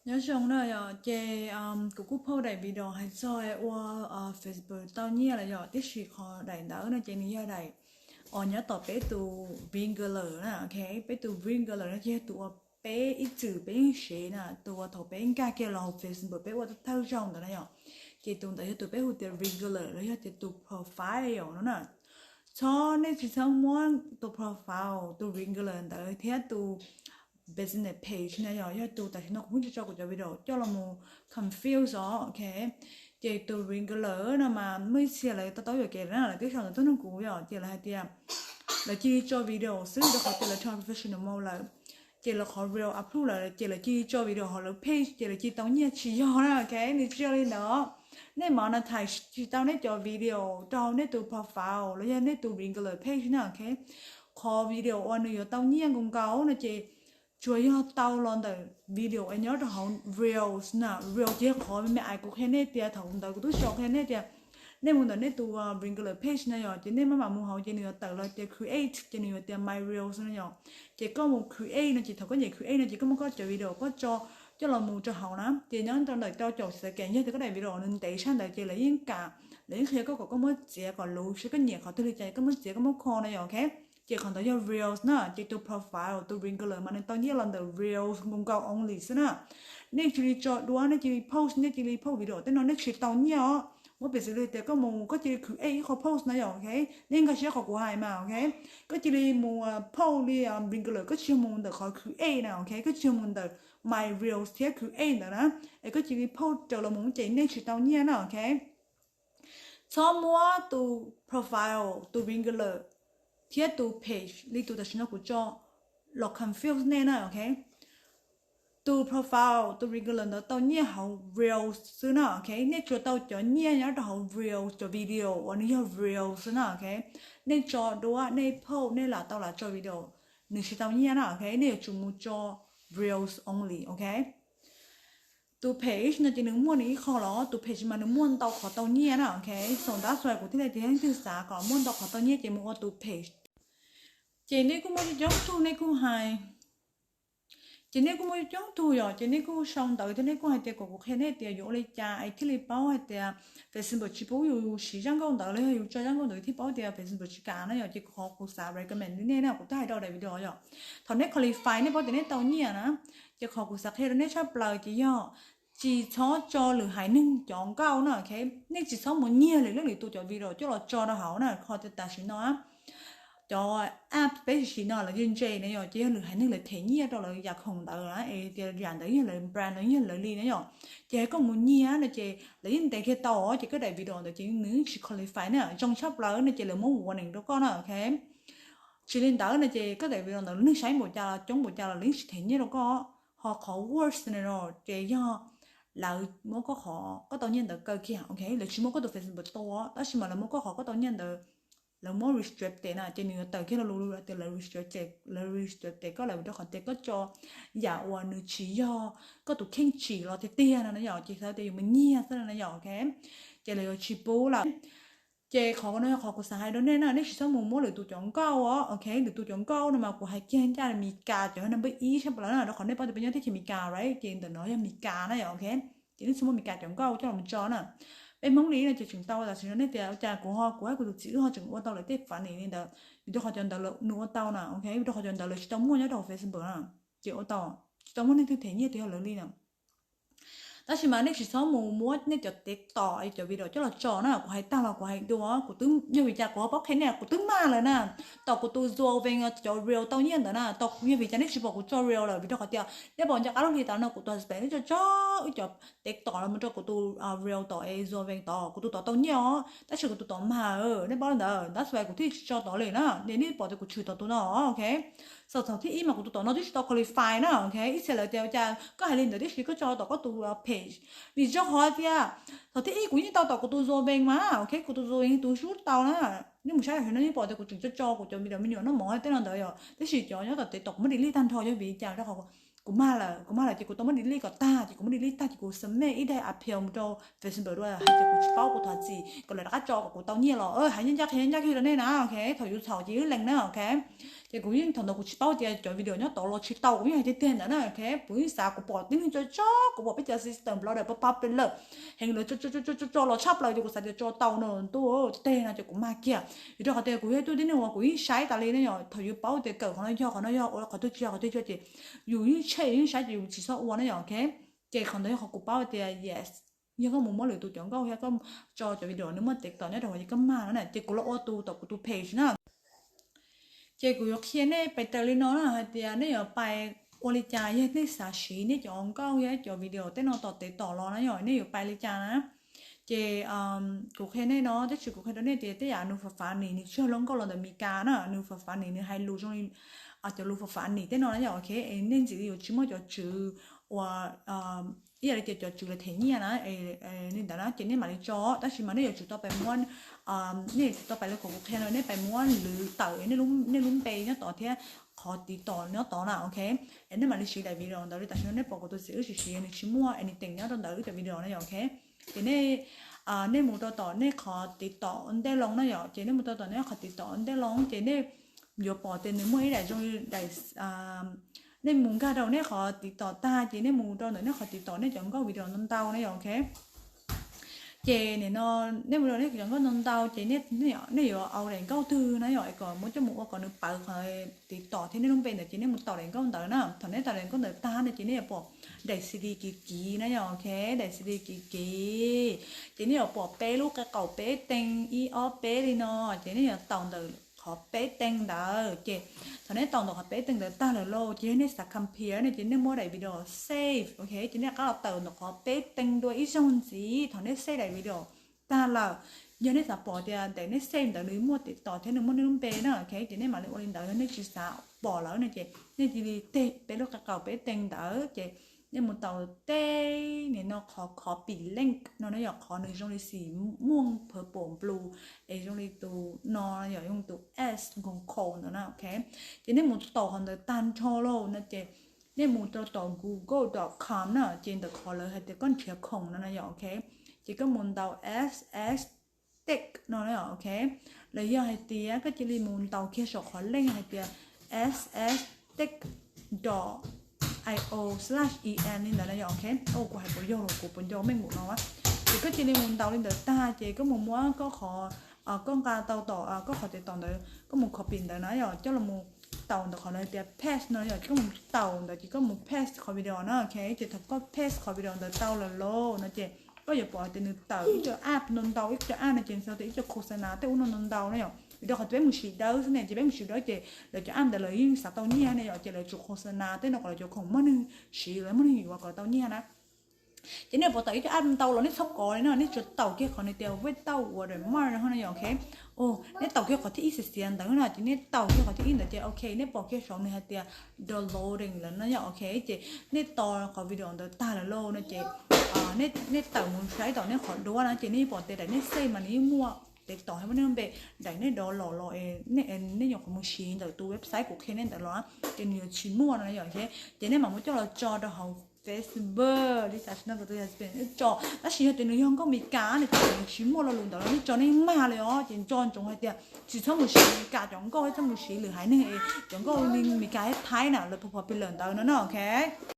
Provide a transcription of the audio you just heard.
Nyob zoo na yom, ces kuv kuj post daim video hais txog ua Facebook tau nyiaj lawm yom, tiam sis qhov daim ntawd no ces nws yog daim uas nyob tom peb tus regular na, ok, peb tus regular no ces yog tus uas peb ib txwm peb yeej siv na, tus uas thaum peb nkag kiag los hauv Facebook peb ua thawj zaug ntawd na yom, ces tus ntawd yog tus peb hu tias regular los yog tias tus profile no na. Txhob, nej tsis txhob muab tus profile, tus regular ntawd thiab tus business page na yom, yog tus tam sim no kuv pheej tso kuv cov video coj los mus confuse os, ok. Ces tus regular no mas muaj ib txhia lawv tau tau yuam kev na, lawv twb sau ntawv tuaj nug kuv yom, ces lawv hais tias lawv cia li tso video xwb rau qhov tias lawv tso professional mode lawm, ces lawv qhov reel approve lawm ces lawv cia li tso video hauv lawv page ces lawv cia li tau nyiaj. Tsis yog na, ok, nws tsis yog li ntawd. Nej monetize tsis tau nej cov video rau hauv nej tus profile los yog nej tus regular page na, ok. Qhov video uas nws yuav tau nyiaj nkaus nkaus no ces tsuas yog tau los ntawm video uas nyob rau hauv reels na. Reels ces yog qhov me me ais kuv qhia nej tias thaum ntawd kuv twb sau qhia nej tias nej mus ntawm nej tus regular page na yom, ces nej maj mam mus hauv ces nws yuav tawm los tias create ces nws yuav tias my reels na yom. Ces koj mus create no ces thaum koj nyem create no ces koj muab koj cov video koj tso coj los mus rau hauv na, ces nyob rau ntawm rau caum second yog tias koj daim video nws ntev tshaj ntawd ces lawv yeej kam, lawv yeej qhia koj kom koj muab txiav kom luv, saib koj nyiam qhov twg li cas koj muab txiav koj muab kho na yom, ok. Ces qhov ntawd yog reels na, ces tus profile tus regular mas nws tau nyiaj los ntawm reels nkaus nkaus only xwb na. Nej cia li tso duab, nej cia li post, nej cia li post video tej no nej tsis tau nyiaj os. Muab piv txwv li tias koj mus koj cia li create ib qho post na yom, ok. Nej nkag siab qhov kuv hais mas, ok. Koj cia li mus post li regular, koj tsis yog mus ntawm qhov create na, ok, koj tsis yog mus ntawm my reels thiab create ntawd na, es koj cia li post raws los mus ces nej tsis tau nyiaj na, ok. Txhob muab tus profile, tus regular thiab tus page li tus tam sim no kuv tso los confuse nej na, ok. Tus profile, tus regular ntawd tau nyiaj hauv reels xwb na, ok. Nej tsuas tau cov nyiaj nyob rau hauv reels, cov video uas nws yog reels xwb na, ok. Nej tso duab, nej post, nej lam tau lam tso video, nws tsis tau nyiaj na, ok. Nej yuav tsum mus tso reels only, ok. Tus page no ces nws muaj nws ib qho los, tus page mas nws muaj ntau qhov tau nyiaj na, ok. So that's why kuv thiaj li tias leej twg xav kom muaj ntau qhov tau nyiaj ces mus ua tus page. Ces nej kuj muaj coob tug nej kuj hais, ces nej kuj muaj coob tug yom, ces nej kuj sau ntawv thiab nej kuj hais tias kom kuv qhia nej tias yuav ua li cas es thiaj li paub hais tias Facebook tsis pub yus siv zaj nkauj ntawd los yog yus tso zaj nkauj ntawd thiaj paub tias Facebook tsis kam na yom. Ces qhov kuv xav recommend li nej na, kuv twb hais rau daim video yom, thaum nej qualify nej paub tias nej tau nyiaj na, ces qhov kuv xav qhia rau nej tshaj plaws ces yog tsis txhob tso lwm haiv neeg cov nkauj na, ok. Nej tsis txhob mus nyiag lwm leej lwm tus cov video coj los tso rau hauv na, qhov tias tam sim no cov app peb siv no lawv ntse ntse na yom, ces yog lwm haiv neeg lawv them nyiaj rau lawv yam khoom ntawd na, es tias yam ntawd yog lawv brand no yog lawv li na yom. Ces koj mus nyiag no ces lawv yeej ntes kiag tau, ces koj daim video ntawd ces nws yeej tsis qualify na, zoo tshaj plaws no ces lawv muab warning rau koj na, ok. Tsis li ntawd no ces koj daim video ntawd lawv neeg saib npaum cas los coob npaum cas los lawv yeej tsis them nyiaj rau koj. Ho qhov worse no ces yog lawv muab koj qhov koj tau nyiaj ntawd kaw kiag, ok, lawv tsis muab koj tus Facebook tua, tab sis mas lawv muab koj qhov koj tau nyiaj ntawd, lawv muab restricted na, ces nws yuav tawm kiag lo lus tias lawv restricted, lawv restricted koj lawm vim rau qhov tias koj tso yam uas nws tsis yog koj tus kheej tsim los tiag tiag no na yom, ces xav tias yus mus nyiag xwb no na yom, ok. Ces lawv yuav tsis pub lawm. Ces qhov no yog qhov kuv xav hais rau nej na, nej tsis txhob mus muab lwm tus cov nkauj os, ok. Lwm tus cov nkauj no mas kuv hais kiag ncaj Meskas cov number ib tshaj plaws na, rau qhov nej paub tias peb nyob teb chaws Meskas, right? Ces ntawm no yog Meskas na yom, ok. Ces nej txhob muab Meskas cov nkauj coj los mus tso na. Peb Hmoob li no ces tseem tau, tam sim no nej tias cas kuv ho, kuv hab kuv tus txiv wb ho tseem ua tau lawv tej funny li ntawd, vim rau qhov cov ntawd nws ua tau na, ok, vim rau qhov cov ntawd lawv tsis tau muaj nyob rau hauv Facebook na, ces ua tau, tsis tau muaj neeg twg them nyiaj tiag yog lawv li na. Tab sis mas nej tsis txhob mus muab nej cov TikTok cov video coj los tso na, kuv hais tag los kuv hais dua, kuv twb, yog vim cas kuv ho paub qhia nej, kuv twb mag lawm na. Tom kuv tus Zuo Vees cov reel tau nyiaj ntawd na, tom, yog vim cas nej tsis pom kuv tso reel lawm, vim rau qhov tias nej pom nco qab lub hli tas no kuv tus husband wb tso tso wb cov TikTok los mus rau kuv tus reel tom es Zuo Vees tod, kuv tus tod tau nyiaj os, tab sis kuv tus tod mag, nej paub li ntawd, that's why kuv thiaj tsis tso tod li na, es nej pom tias kuv tshwm tom tus no, ok. So thaum thib ib mas kuv tus tom no twb tsis tau qualify na, ok. Ib txhia lawv tias cas koj hais li ntawd tiam sis koj tso tom koj tus page, vim rau qhov tias thaum thib ib kuv yeej tau tom kuv tus Zuo Vees mas, ok, kuv tus Zuo Vees tus sub tau na. Nej mus saib tam sim no nej pom tias kuv tseem tso tso kuv cov video me nyuam noj mov tej no ntawd yom, tab sis cov nyob tom TikTok kuv muab delete tag nrho, yog vim li cas? Rau qhov kuv mag lawm, kuv mag lawm ces kuv tau muab delete kom tag, ces kuv muab delete tag ces kuv submit ib daim appeal mus rau Facebook dua hais tias kuv tsis paub, kuv thov txim kom lawv rov qab tso kom kuv tau nyiaj los, hais ncaj ncaj qhia ncaj qhia rau nej na, ok. Thaum yus txhaum ces yus lees na, ok. Ces kuv yeej thaum ntawd kuv tsis paub tias cov video nyob tod los tsis tau, kuv yeej hais tiag tiag ntawd na, ok. Kuv yeej xav kuv pom tib neeg tso tso, kuv pom peb cov system blogger pab pab peb lawm heev lawv tso tso los tshaj plaws ces kuv xav tias tso tau no ntuj teg no ces kuv mag kiag. Vim rau qhov tias kuv yog ib tug tib neeg uas kuv yeej saib tas li na yom, thaum yus paub tias kawm qhov no yog qhov no yog ua qhov twg tsis yog qhov twg tsis yog ces yus yeej check yus yeej saib ces yus tsis txhob ua na yom, ok. Ces qhov ntawd yog qhov kuv paub tias yes, yog koj mus muab lwm tus cov nkauj, yog koj tso cov video nws muaj tiv tom nyob rau hauv ces koj mag no na, ces kuv los ua tus tom kuv tus page na. Ces kuv yuav qhia nej pais raws li no na hais tias nej yuav pais ua li cas yog nej xav siv nej cov nkauj yog cov video tej no tom tiv tom los na yom, nej yuav pais li cas na. Ces kuv qhia nej no, tab sis kuv qhia rau nej tias tej yam nws funny funny nws tsis yog lub nkauj los ntawm Meskas na, nws funny funny nws hais lus zoo li cov lus funny funny tej no na yom, ok. Es nej ntxim li yuav tsis muaj cov tswv uas ib yam li tias cov tswv lawv them nyiaj na, li ntawd na ces nej mam li tso, tab sis mas nej yuav tsum tau pais muab, nej yuav tsum tau pais li qhov kuv qhia no, nej pais muab lwv tawm nej lub npe nyob tod thiab qhov tiv tom nyob tod na, ok. Es nej mam li siv daim video ntawd li tam sim no nej pom kuv tus txiv wb siv siv nws tsis muaj anything nyob rau ntawm wb cov video na yom, ok. Ces nej, nej mus rau tom nej qhov tiv tom ntej loo na yom, ces nej mus rau tom nej qhov tiv tom ntej loo ces nej yuav pom tias nws muaj ib daim zoo li daim, nej mus nkag rau nej qhov tiv tom tag ces nej mus rau ntawm nej qhov tiv tom nej cov nkauj video ntau ntau na yom, ok. Ces nim no nej mus rau nej cov nkauj ntau ntau ces nej yuav au daim nkauj twg na yom, es kom muab coj mus ua kom nws pawv qhov tiv tom thiab nej lub npe ntawd ces nej mus taus daim nkauj ntawd na. Thaum nej taus daim nkauj ntawd tag no ces nej yuav pom daim C D kiv kiv na yom, ok, daim C D kiv kiv. Ces nej yuav pom peb lub qe qaum peb teeg ib ob peb li no, ces nej yuav taus ntawm qhov peb teeg ntawd. Ces thaum nej taus ntawm qhov peb teeg ntawd tag lawm lauj, ces yog nej xav compare no ces nej muab daim video save, ok, ces nej rov qab los taus ntawm qhov peb teeg dua ib zaug ntxiv thaum nej save daim video tag lawm. Yog nej xav pom tias daim nej save ntawd nws muaj tiv tom thiab nws muaj nej lub npe na, ok, ces nej mam li ua li ntawd. Yog nej tsis xav pom lawm no ces nej cia li teg peb lub qe qaum peb teeg ntawd ces nej mus taus teb nim no qhov copy link no na yom, qhov nws zoo li xim muaj purple blue es zoo li tus no yom, zoo tus S nkoos khaus ntawd na, ok. Ces nej mus taus qhov ntawd tag nrho lauj no ces nej mus rau tom google dot com na, ces ntawm qhov lawv hais tias koj nrhiav khoom no na yom, ok. Ces koj mus ntaus S S Tech no na yom, ok. Los yog hais tias koj cia li mus ntaus kiag saum qhov link hais tias S S tech dot I O slash E N li ntawd na yom, ok. Kuv hais puas yog los kuv puas nco meej npaum no a. Ces koj cia li mus ntaus li ntawd tag ces koj mus muab koj qhov, koj nqa tau tom koj qhov tiv tom ntawd koj mus copy ntawd na yom, coj los mus taus ntawm qhov lawv hais tias paste no yom, ces koj mus taus ntawd ces koj mus paste qhov video na, ok. Ces thaum koj paste qhov video ntawd tau lawm lauj no ces koj yuav pom tias nws tawm ib co app ntau ntau, ib co app no ces nws txog tias ib co khos nas tej ub no ntau ntau na yom. Vim rau qhov tias peb mus siv dawb xwb ne, ces peb mus siv dawb ces lawv cov app ntawd lawv yeej xav tau nyiaj ne yom, ces lawv tsum khos nas tej no kom lawv cov khoom muaj neeg siv, lawv muaj neeg yuav kom tau nyiaj na. Ces nej pom tawm ib co app ntau los nej txhob kov li no, nej tsuas taus kiag qhov nws tias without watermark no na yom, ok. Nej taus kiag qhov thib ib xiav xiav ntawd no, ces nej taus kiag qhov thib ib ntawd ces ok, nej pom kiag saum nws hais tias downloading lawm no yom, ok. Ces nej tos qhov video ntawd tag lawm lauj no ces nej tawm mus saib tom nej qhov duab na, ces nej pom tias daim nej save mas nws yeej muaj tiv tom thiab muaj nej lub npe. Daim nej download los nej nyuam qhuav mus siv ntawm tus website kuv qhia nej ntawd los ces nws yuav tsis muaj no yom, ok. Ces nej mam muab coj los tso rau hauv Facebook li tam sim no kuv tus husband tso, tab sis yog tias nws yog nkauj Meskas no ces nws tsis muaj lo lus ntawd los nej tso nej mag li os. Ces nco ntsoov hais tias tsis txhob mus siv Meskas cov nkauj, txhob mus siv lwm haiv neeg es cov nkauj li Meskas thiab Thaib na, lawv popular ntawd no na, ok.